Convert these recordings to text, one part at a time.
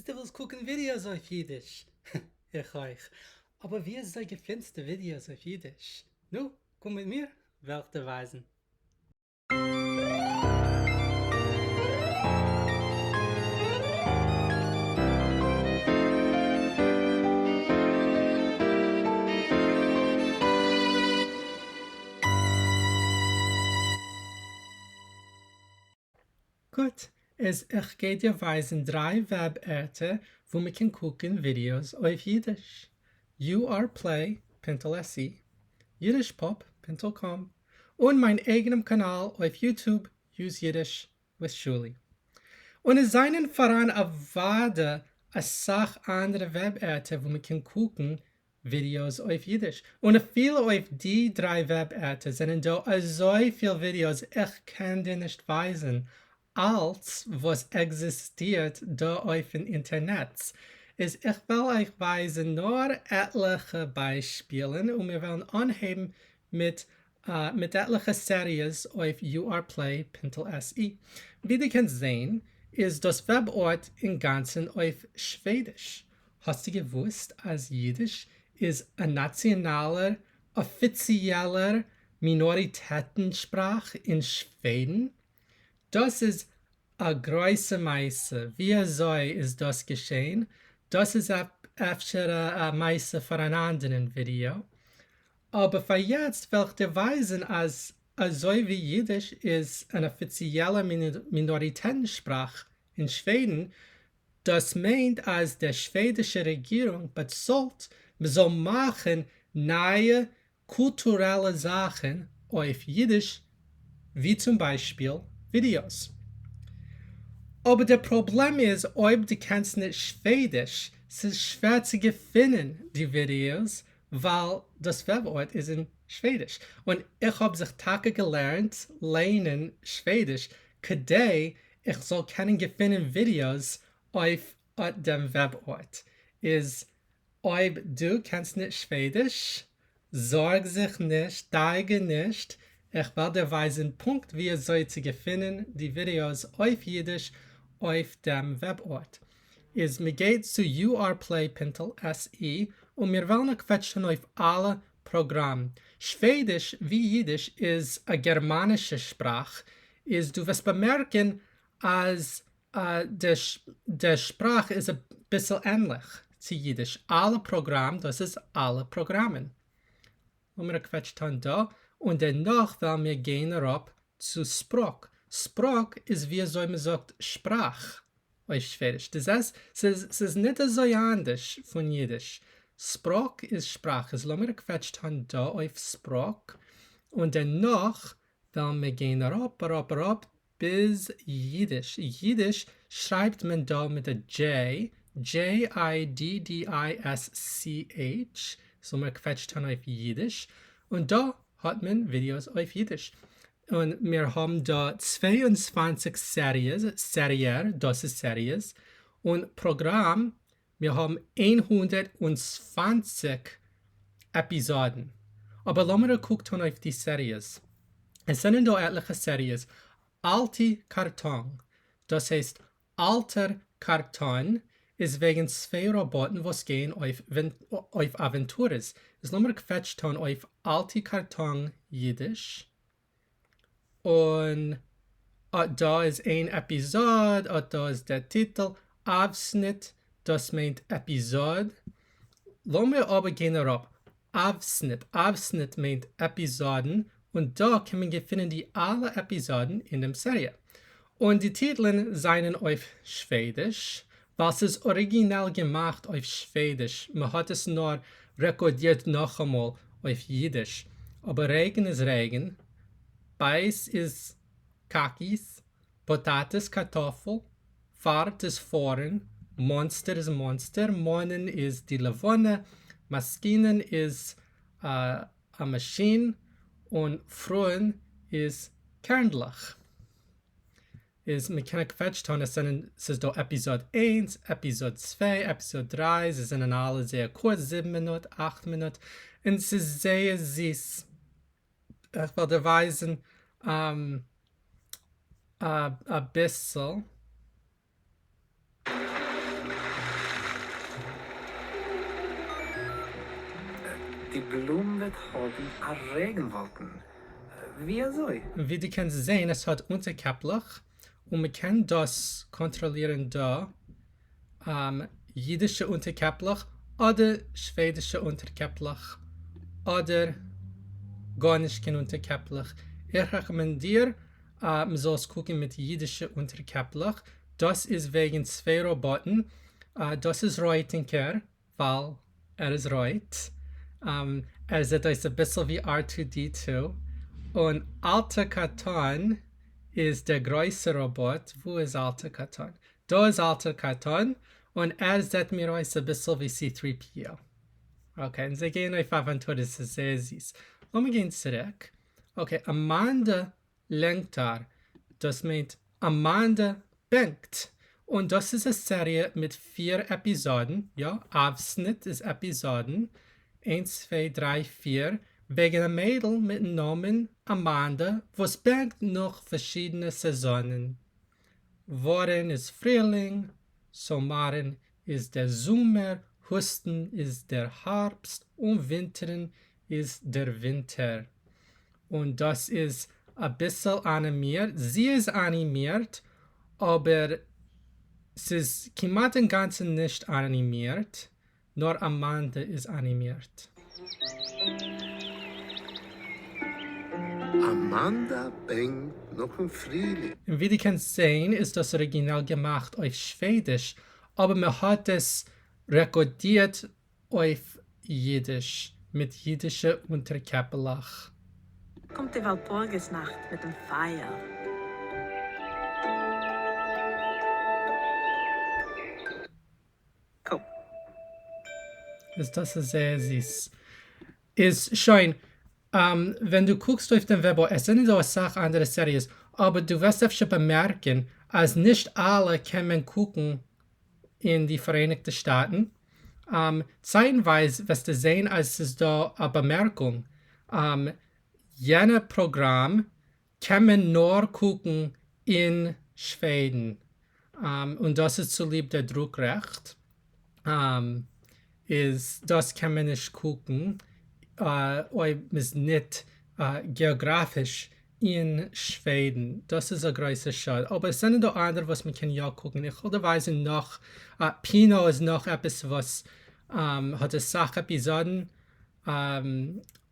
ווייס דו ווילסט קוקן ווידיאוס אויף אידיש. איך אויך. אבער ווי אזוי געפינסטו ווידיאוס אויף אידיש? נו, קום מיט מיר, וועל איך דיר ווייזן. גוט, איז איך גיי דיר ווייזן דריי וועב ערטער וואו מען קען קוקן ווידיאוס אויף אידיש, urplay פינטל SE, yiddishpop פינטל com, און מיין אייגענעם קאנאל אויף YouTube Use Yiddish with Shuli. און עס זענען פאראן אוודאי אסאך אנדערע וועב ערטער וואו מען קען קוקן ווידיאוס אויף אידיש, און אפילו אויף די דריי וועב ערטער זענען דא אזויפיל ווידיאוס איך קען דיר נישט ווייזן אלץ וואס עקזיסטירט דא אויפן אינטערנעץ, איז איך וועל אייך ווייזן נאר עטליכע ביישפילן און מיר וועלן אנהייבן מיט מיט עטליכע סעריעס אויף urplay פינטל SE. ווי דו קענסט זעהן איז דאס וועב ארט אינגאנצן אויף שוועדיש. האסטו געוואוסט אז אידיש איז א נאציאנאלער אפיציעלער מינאריטעטן שפראך אין שוועדן? דאס איז א גרויסע מעשה, ווי אזוי איז דאס געשען? דאס איז אפשר א מעשה פאר אן אנדערן ווידעא, אבער פאר יעצט וועל איך דיר ווייזן אז אזוי ווי אידיש איז אן אפיציעלע מינאריטעטן שפראך אין שוועדן, דאס מיינט אז דער שוועדישע רעגירונג באצאלט מ'זאל מאכן נייע קולטורעלע זאכן אויף אידיש ווי צום ביישפיל ווידיאוס. אבער דער פראבלעם איז אויב דו קענסט נישט שוועדיש ס'איז שווער צו געפינען די ווידיאוס ווייל דאס וועב ארט איז אין שוועדיש און איך האב זיך טאקע געלערנט ליינען שוועדיש כדי איך זאל קענען געפינען ווידיאוס אויף אט דעם וועב ארט איז אויב דו קענסט נישט שוועדיש, זארג זיך נישט, דאגה נישט, איך וועל דיר ווייזן פונקט ווי אזוי צו געפינען די ווידעאס אויף אידיש אויף דעם וועב ארט. איז מען גייט צו urplay פינטל SE און מיר וועלן א קוועטש טון אויף אלע פראגראם. שוועדיש ווי אידיש איז א גערמאנישע שפראך, איז דו וועסט באמערקן אז די שפראך איז אביסל ענליך צו אידיש, אלע פראגראם דאס איז אלע פראגראמען. לאמיר א קוועטש טאן דא, און דערנאך וועלן מיר גיין אראפ צו språk, språk איז ווי אזוי מען זאגט שפראך אויף שוועדיש, דו זעסט ס'איז ניט אזוי אנדערש פון אידיש, språk איז שפראך, איז לאמיר א קוועטש טאן דא אויף språk, און דערנאך וועלן מיר גיין אראפ אראפ אראפ ביז יידיש, יידיש שרייבט מען דא מיט א J, J-I-D-D-I-S-C-H, זאל מען קוועטש טאן אויף יידיש, און דא האט מען ווידיאוס אויף יידיש. און מיר האבן דא 22 סעריעס, serier, דאס איז סעריעס, און פראגראם, מיר האבן 120 עפיזאדן. אבער לאמיר א קוק טאן אויף די סעריעס. עס זענען דא עטליכע סעריעס. Alti Kartong, דאס הייסט אלטער קארטאן, איז וועגן צוויי ראבאטן וואס גייען אויף אווענטורעס. איז לאמיר קוועטש טאן אויף Alti Kartong אידיש. און אט דא איז איין עפיזאד, אט דא איז דער טיטל, avsnitt, דאס מיינט עפיזאד. לאמיר אבער גיין אראפ, avsnitt, avsnitt מיינט עפיזאדן, און דא קען מען געפינען די אלע עפיזאדן אין דעם סעריע. און די טיטלען זענען אויף שוועדיש, ווייל ס'איז אריגינעל געמאכט אויף שוועדיש, מ'האט עס נאר רעקארדירט נאכאמאל אויף אידיש, אבער רעגן איז רעגן, bajs איז קאקיס, potatis קארטאפל, fart איז פארן, monster איז מאנסטער, månen איז די לבנה, maskinen איז א מאשין, און frön איז קערנדלעך. איז מען קען א קוועטש טאן עס זענען ס'איז דא עפיזאד איינס עפיזאד צוויי עפיזאד דריי זיי זענען אלע זייער קורץ זיבן מינוט אכט מינוט און ס'איז זייער זיס איך וועל דיר ווייזן אביסל. די בלום וועט האבן א רעגן וואלקן. ווי אזוי? און ווי דו קענסט זעהן עס האט אונטערקעפלעך און מען קען דאס קאנטראלירן דא, אידישע אונטערקעפלעך אדער שוועדישע אונטערקעפלעך אדער גארנישט קיין אונטערקעפלעך, איך רעקאמענדיר מען זאל עס קוקן מיט אידישע אונטערקעפלעך, דאס איז וועגן צוויי ראבאטן, דאס איז רויטינקער ווייל ער איז רויט, ער זעט אויס אביסל ווי אר טו די טו, און אלטע קארטאן איז דער גרויסער ראבאט, וואו איז אלטע קארטאן? דא איז אלטער קארטאן, און ער זעט מיר אויס אביסל ווי סי טרי פי או. okay, און זיי גייען אויף אוואנטורעס, ס'איז זייער זיס. לאמיר גיין צוריק. okay, אמאנדא לענגטאר, דאס מיינט אמאנדא בענקט, און דאס איז א סעריע מיט פיר עפיזאדן, יא, avsnitt איז עפיזאדן, איינס צוויי דריי פיר, וועגן א מיידל מיטן נאמען אמאנדא וואס בענקט נאך פארשידענע סעזאנען. Våren איז פרילינג, sommaren איז דער זומער, hösten איז דער הארבסט, און vintern איז דער ווינטער. און דאס איז אביסל אנימירט, זי איז אנימירט, אבער ס'איז כמעט אינגאנצן נישט אנימירט, נאר אמאנדא איז אנימירט. אמאנדא בענקט נאכן פרילינג. און ווי דו קענסט זעהן איז דאס אריגינעל געמאכט אויף שוועדיש, אבער מען האט עס רעקארדירט אויף אידיש מיט אידישע אונטערקעפלעך. קומט די וואלפורגעסנאכט מיט דעם פייער. קום. איז דאס איז זייער זיס. איז שוין, ווען דו קוקסט אויף דעם וועב, עס זענען דא אסאך אנדערע סעריעס, אבער דו וועסט אפשר באמערקן אז נישט אלע קען מען קוקן אין די פאראייניגטע שטאטן. צייטנווייז וועסטו זען אז ס'איז דא א באמערקונג, יענע פראגראם קען מען נאר קוקן אין שוועדן, און דאס איז צוליב דער דרוק-רעכט, איז דאס קען מען נישט קוקן אויב מ'איז ניט געאגראפיש אין שוועדן, דאס איז א גרויסע שאד, אבער עס זענען דא אנדערע וואס מען קען יא קוקן, איך וועל דיר ווייזן נאך, פינא איז נאך עפעס וואס האט אסאך עפיזאדן,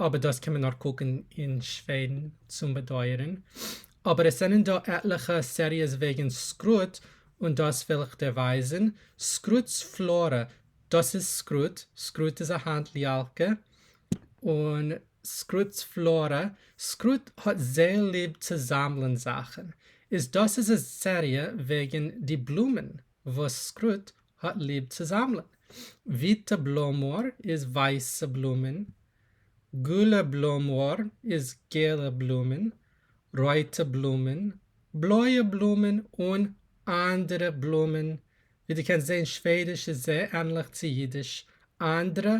אבער דאס קען מען נאר קוקן אין שוועדן צום באדויערן, אבער עס זענען דא עטליכע סעריעס וועגן סקרוט און דאס וויל איך דיר ווייזן, סקרוט'ס פלארע, דאס איז סקרוט, סקרוט איז א האנט ליאלקע, און סקרוט'ס פלארע, סקרוט האט זייער ליב צו זאמלען זאכן, איז דאס איז א סעריע וועגן די בלומען וואס סקרוט האט ליב צו זאמלען. Vita blommor איז ווייסע בלומען, Gula blommor איז געלע בלומען, רויטע בלומען, בלויע בלומען און אנדערע בלומען. ווי דו קענסט זען שוועדיש איז זייער ענליך צו אידיש, andra,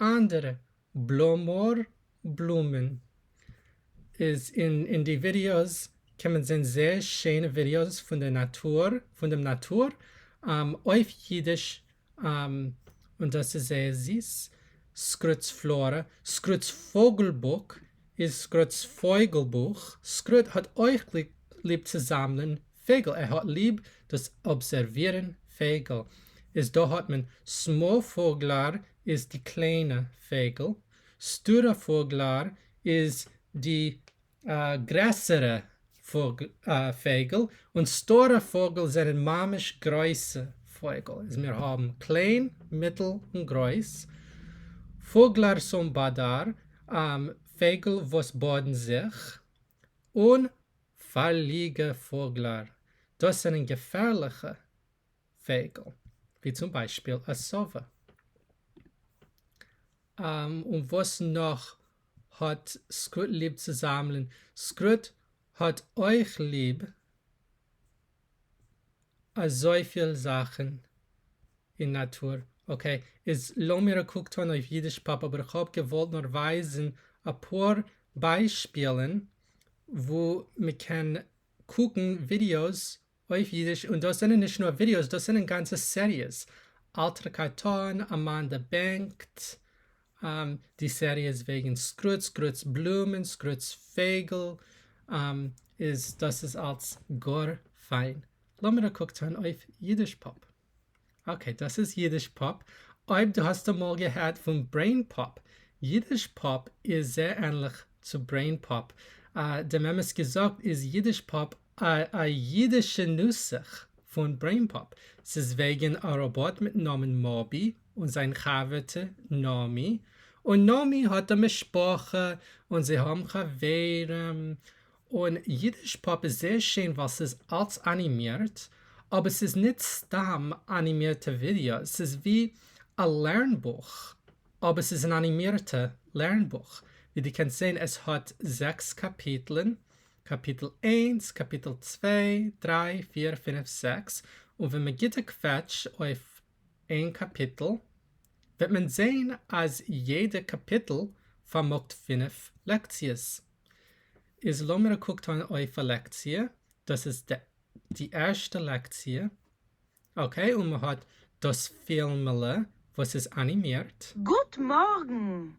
אנדערע, blommor, בלומען. איז אין אין די ווידיאוס קען מען זען זייער שיינע ווידיאוס פון דער נאטור, פון דעם נאטור, אויף אידיש, און דאס איז זייער זיס. סקרוט'ס פלארע, סקרוט'ס פאגלבוק איז סקרוט'ס פויגל בוך, סקרוט האט אויך ליב צו זאמלען פייגל, ער האט ליב דאס אבזערווירן פייגל, איז דא האט מען småfåglar איז די קליינע פייגל, stora fåglar איז די גרעסערע פייגל, און stora fågel זענען ממש גרויסע פויגל, איז מיר האבן קליין, מיטל און גרויס. Fåglar som badar, פייגל וואס באדן זיך, און farliga fåglar, דאס זענען געפערליכע פייגל, ווי צום ביישפיל א סאווע. און וואס נאך האט סקרוט ליב צו זאמלען? סקרוט האט אויך ליב אזויפיל זאכן אין נאטור. Okay, איז לאמיר א קוק טון אויף אידיש פאפ, אבער איך האב געוואלט נאר ווייזן אפאר ביישפילן וואו מ'קען קוקן ווידיאוס אויף אידיש, און דאס זענען נישט נאר ווידיאוס, דאס זענען גאנצע סעריעס, אלטער קארטאן, אמאנדא בענקט. די סעריע איז וועגן סקרוטס, סקרוטס בלומען, סקרוטס פייגל, איז דאס איז אלץ גאר פיין. לאמיר א קוק טון אויף אידיש פאפ. Okay, דאס איז אידיש פאפ. אויב דו האסט אמאל געהערט פון ברעין פאפ, אידיש פאפ איז זייער ענליך צו ברעין פאפ. דעם אמת געזאגט איז אידיש פאפ א אידישע נוסח פון ברעין פאפ. ס'איז וועגן א ראבאט מיטן נאמען מאבי און זיין חבר'טע נעמי, און נעמי האט א משפחה און זיי האבן חברים, און אידיש פאפ איז זייער שיין ווייל ס'איז אלץ אנימירט, אבער ס'איז ניט סתם אנימירטע ווידעא, ס'איז ווי א לערנבוך, אבער ס'איז אן אנימירטע לערנבוך, ווי דו קענסט זען עס האט זעקס קאפיטלען, קאפיטל איינס, קאפיטל צוויי, דריי, פיר, פינף, זעקס, און ווען מ'גיט א קוועטש אויף איין קאפיטל, וועט מען זען אז יעדע קאפיטל פארמאגט פינף לעקציעס. איז לאמיר א קוק טאן אויף א לעקציע, דאס איז די ערשטע לעקציע, okay, און מען האט דאס פילמעלע וואס איז אנימירט. גוט מארגן!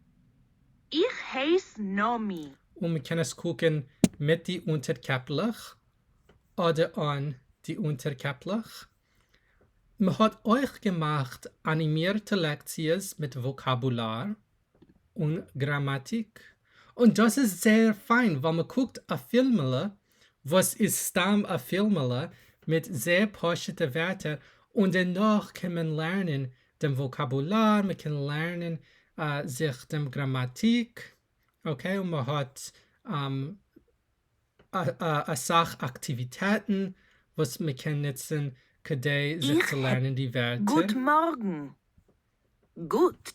איך הייס נעמי. און מען קען עס קוקן מיט די אונטערקעפלעך אדער אן די אונטערקעפלעך. מען האט אויך געמאכט אנימירטע לעקציעס מיט וואקאבולאר און גראמאטיק, און דאס איז זייער פיין ווייל מען קוקט א פילמעלע וואס איז סתם א פילמעלע מיט זייער פשוטע ווערטער און דערנאך קען מען לערנען דעם וואקאבולאר, מען קען לערנען זיך דעם גראמאטיק, okay, און מען האט אסאך אקטיוויטעטן וואס מען קען נוצן כדי זיך איך צו לערנען די ווערטער. גוט מארגן. גוט.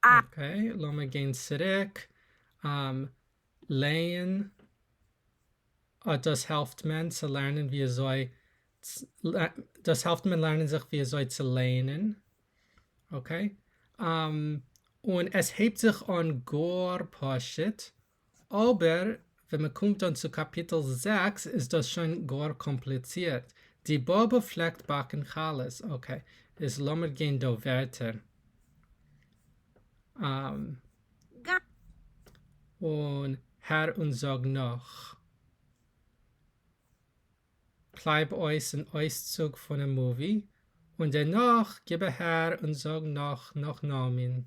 א. Okay, לאמיר גיין צוריק. לייען. אט דאס העלפט מען צו לערנען ווי אזוי, דאס העלפט מען לערנען זיך ווי אזוי צו לייענען. Okay. און עס הייבט זיך אן גאר פשוט, אבער ווען מען קומט אן צו קאפיטל זעקס איז דאס שוין גאר קאמפליצירט. די באבע פלעגט באקן חלות. Okay, איז לאמיר גיין דא ווערטער. און הער און זאג נאך. קלייב אויס אן אויסצוג פונעם movie, און דערנאך גיב אהער און זאג נאך נאך נעמין.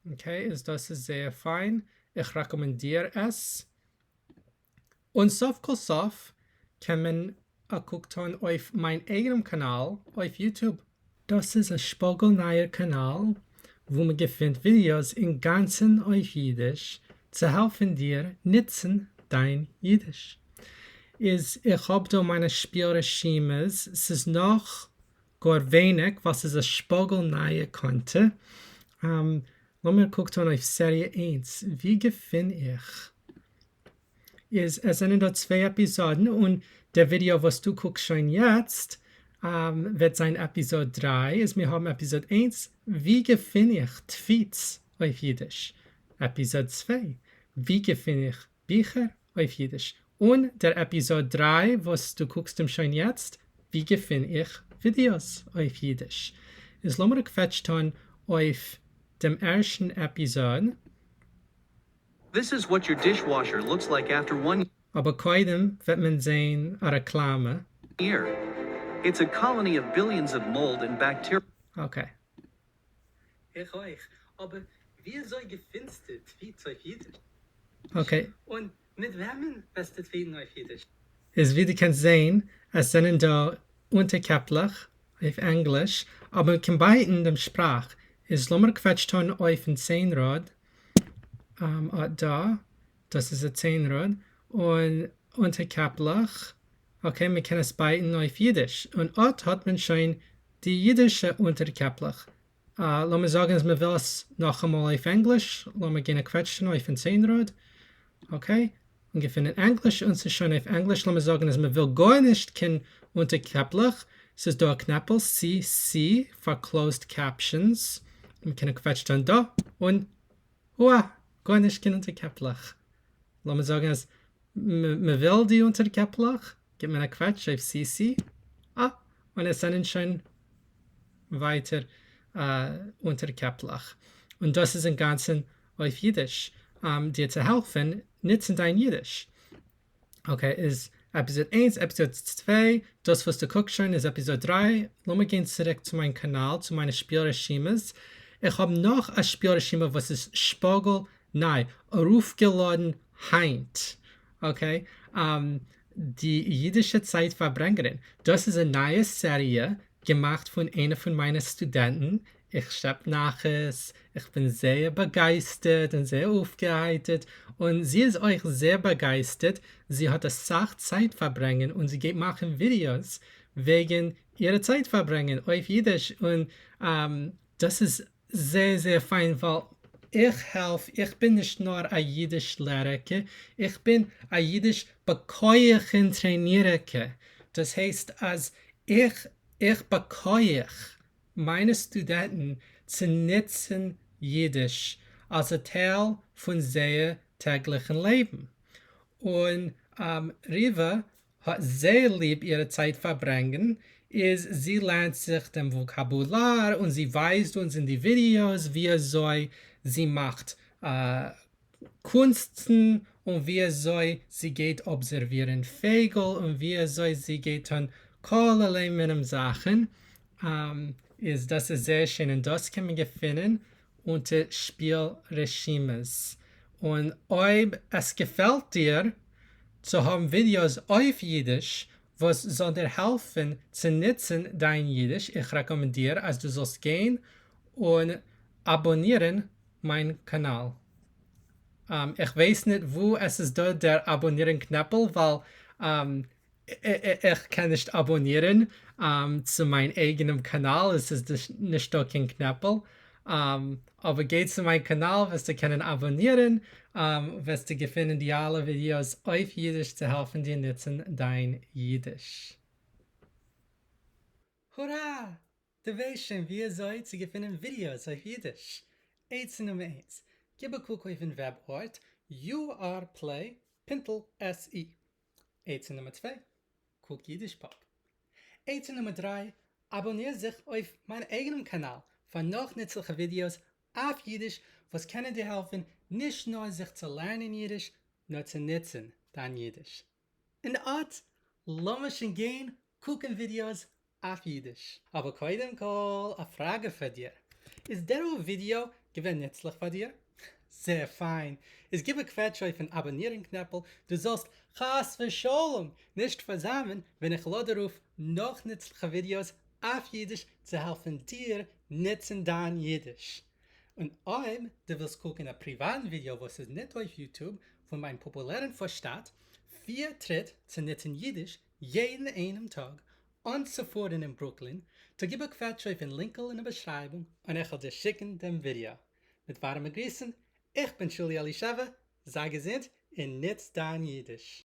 Okay, איז דאס איז זייער פיין, איך רעקאמענדיר עס. און סוף כל סוף קען מען א קוק טון אויף מיין אייגענעם קאנאל אויף YouTube. דאס איז א שפאגל נייער קאנאל וואו מען געפינט ווידיאוס אינגאנצן אויף אידיש צו העלפן דיר נוצן דיין אידיש. איז איך האב דא מיינע שפיל רשימות, ס'איז נאך גאר ווייניג ווייל ס'איז א שפאגל נייע קאנטע. לאמיר קוק טון אויף סעריע איינס, ווי געפין איך? איז עס זענען דא צוויי עפיזאדן און דער ווידעא וואס דו קוקסט שוין יעצט וועט זיין עפיזאד דריי, איז מיר האבן עפיזאד איינס, ווי געפין איך tweets אויף אידיש? עפיזאד צוויי, ווי געפין איך ביכער אויף אידיש? און דער עפיזאד דריי וואס דו קוקסט אים שוין יעצט, ווי געפין איך ווידיאוס אויף אידיש? איז לאמיר א קוועטש טון אויף דעם ערשטן עפיזאד. This is what your dishwasher looks like after one אבער קודם וועט מען זעהן א רעקלאמע. year. It's a colony of billions of mold and bacteria. Okay. איך אויך. אבער וויאזוי געפינסטו tweets אויף אידיש? Okay. און מיט וועמען וועסטו טוויטן אויף אידיש? איז ווי דו קענסט זעהן, עס זענען דא אונטערקעפלעך אויף ענגליש, אבער מען קען בייטן דעם שפראך. איז לאמיר קוועטש טון אויפן צענראד, אט דא, דאס איז א צענראד, און אונטערקעפלעך, okay, מען קען עס בייטן אויף אידיש, און אט האט מען שוין די אידישע אונטערקעפלעך. לאמיר זאגן אז מען וויל עס נאכאמאל אויף ענגליש, לאמיר גיין א קוועטשן אויפן צענראד, okay, און געפינען ענגליש, און ס'איז שוין אויף ענגליש, לאמיר זאגן אז מען וויל גארנישט קיין אונטערקעפלעך, ס'איז דא א קנעפל CC פאר closed captions, מען קען א קוועטש טון דא, און הואה! גארנישט קיין אונטערקעפלעך. לאמיר זאגן אז מען וויל די אונטערקעפלעך, גיבט מען א קוועטש אויף CC, אה! און עס זענען שוין ווייטער אונטערקעפלעך. און דאס איז אינגאנצן אויף אידיש, דיר צו העלפן נוצן דיין אידיש. Okay, איז episode 1, episode 2, דאס וואס דו קוקסט שוין איז episode 3. לאמיר גיין צוריק צו מיין קאנאל, צו מיינע שפיל רשימות. איך האב נאך א שפיל רשימה וואס איז שפאגל ניי, ארויפגעלאדן היינט. Okay, די אידישע צייט פארברענגערין. דאס איז א נייע סעריע געמאכט פון איינע פון מיינע סטודענטן, איך שעפ נחת, איך בין זייער באגייסטערט און זייער אויפגעהייטערט, און זי איז אויך זייער באגייסטערט, זי האט אסאך צייט פארברענגען און זי גייט מאכן ווידיאוס וועגן אירע צייט פארברענגען אויף אידיש, און דאס איז זייער זייער פיין ווייל איך העלף, איך בין נישט נאר א אידיש לערערקע, איך בין א אידיש בכח טרענירערקע, דאס הייסט אז איך איך בכח מיינע סטודענטן צו נוצן אידיש אלס א טייל פון זייער טעגליכן לעבן, און ריווע האט זייער ליב אירע צייט פארברענגען, איז זי לערנט זיך דעם וואקאבולאר און זי ווייזט אונז אין די ווידיאוס ווי אזוי זי מאכט קונסטן און ווי אזוי זי גייט אבזערווירן פייגל און ווי אזוי זי גייט טון כל מינים זאכן, איז דאס איז זייער שיין און דאס קען מען געפינען אונטער שפיל רשימות. און אויב עס געפעלט דיר צו האבן ווידיאוס אויף אידיש וואס זאל דיר העלפן צו נוצן דיין אידיש, איך רעקאמענדיר אז דו זאלסט גיין און אבאנירן מיין קאנאל. איך ווייס ניט וואו עס איז דא דער אבאנירן קנעפל ווייל איך קען נישט אבאנירן צו מיין אייגענעם קאנאל, עס איז נישטא קיין קנעפל. אבער גיי צו מיין קאנאל וועסטו קענען אבאנירן, וועסטו געפינען די אלע ווידיאוס אויף אידיש צו העלפן דיר נוצן דיין אידיש. הורא! דו ווייסט שוין ווי אזוי צו געפינען ווידיאוס אויף אידיש? עצה נומער 1, גיב א קוק אויפן וועב ארט urplay פינטל se. עצה נומער 2, קוק אידיש פאפ. עצה נומער 3, אבאניר זיך אויף מיין אייגענעם קאנאל פאר נאך נוצליכע ווידיאוס אויף אידיש וואס קענען דיר העלפן נישט נאר זיך צו לערנען אידיש, נאר צו נוצן דיין אידיש. און אט, לאמיר שוין גיין קוקן ווידיאוס אויף אידיש. אבער קודם כל א פראגע פאר דיר, איז דער ווידיאו געווען נוצליך פאר דיר? זייער פיין, איז גיב א קוועטש אויפן אבאנירן קנעפל, דו זאלסט חס ושלום נישט פארזאמען ווען איך לאד ארויף נאך נוצליכע ווידיאוס אויף אידיש צו העלפן דיר נוצן דיין אידיש. און אויב דו ווילסט קוקן א פריוואטן ווידיאו וואס איז ניט אויף YouTube פון מיין פאפולערן פארשטאט פיר טריט צו נוצן אידיש יעדן איינעם טאג אנצופארן אין ברוקלין, טא גיב א קוועטש אויפן לינקל אין די באשרייבונג און איך וועל דיר שיקן דעם ווידעא. מיט ווארעמע גריסן, איך בין שולי אלישבע, זיי געזונט און נוץ דיין אידיש.